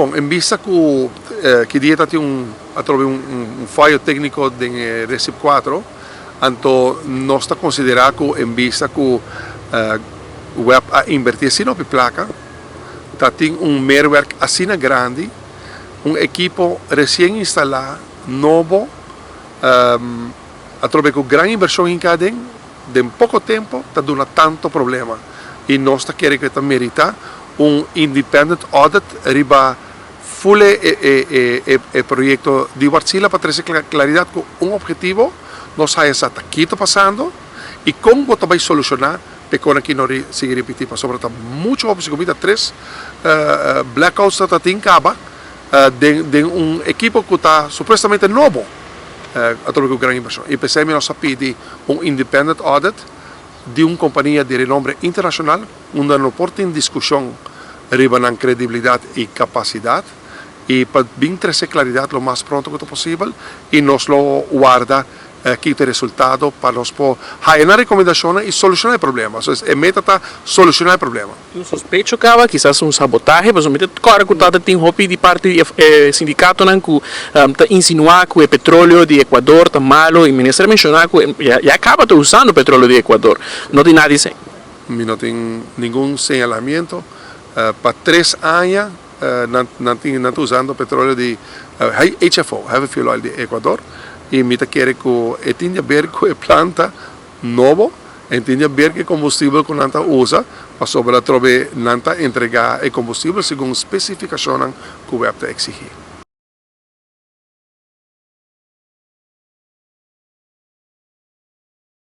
Bon, en bista ku ki dia ta tin un atrobe un fayo tékniko den e Recip 4, anto nos ta konsiderá ku en bista ku web a invertí asina hopi plaka, ta tin un meerwerk asina grandi, un ekipo resien instalá, nobo, atrobe ku gran invershon hinká aden, den poko tempo ta duna tanto problema y nos ta kere cu e ta merita un independent audit riba full e proyecto di Wartsila pa trece claridad cu un objetivo, nos haya sa ta kito pasando y con bo ta bay soluciona p'e con aki no sigui ripiti pasobra ta mucho hopi si cu mi ta tres blackouts ta tin caba den un ekipo cu ta supuestamente nobo atrobe cu gran inversion y p'esey mi nos a pidi un independent audit di un compania di renombre internacional unda no por tin discusion riba nan credibilidad y capacidad y pa bin trece claridad lo mas pronto cu ta posibel y nos lo warda Ki ta e resultado pa nos por haya nan rekomendashonnan i solushoná e problema. So e meta ta solushoná e problema. Tin un sospecho kaba, kisas un sabotahe, pasobra mi ta kòrda ku tabata tin hopi di parti di e sindikatonan ku ta insinuá ku e petroleo di Ecuador ta malo i minister a menshoná ku ya kaba ta usando petroleo di Ecuador. No tin nada di esei. Mi no tin ningun señalamiento. Pa tres aña Nan nan tin nan ta usando petroleo di HFO, Heavy Fuel Oil di Ecuador y mi ta kere cu e tin di haber cu e planta nobo en tin di haber cu e combustibel cu nan ta usa pasobra atrobe nan ta entrega e combustibel segun specificacionnan cu web ta exigi.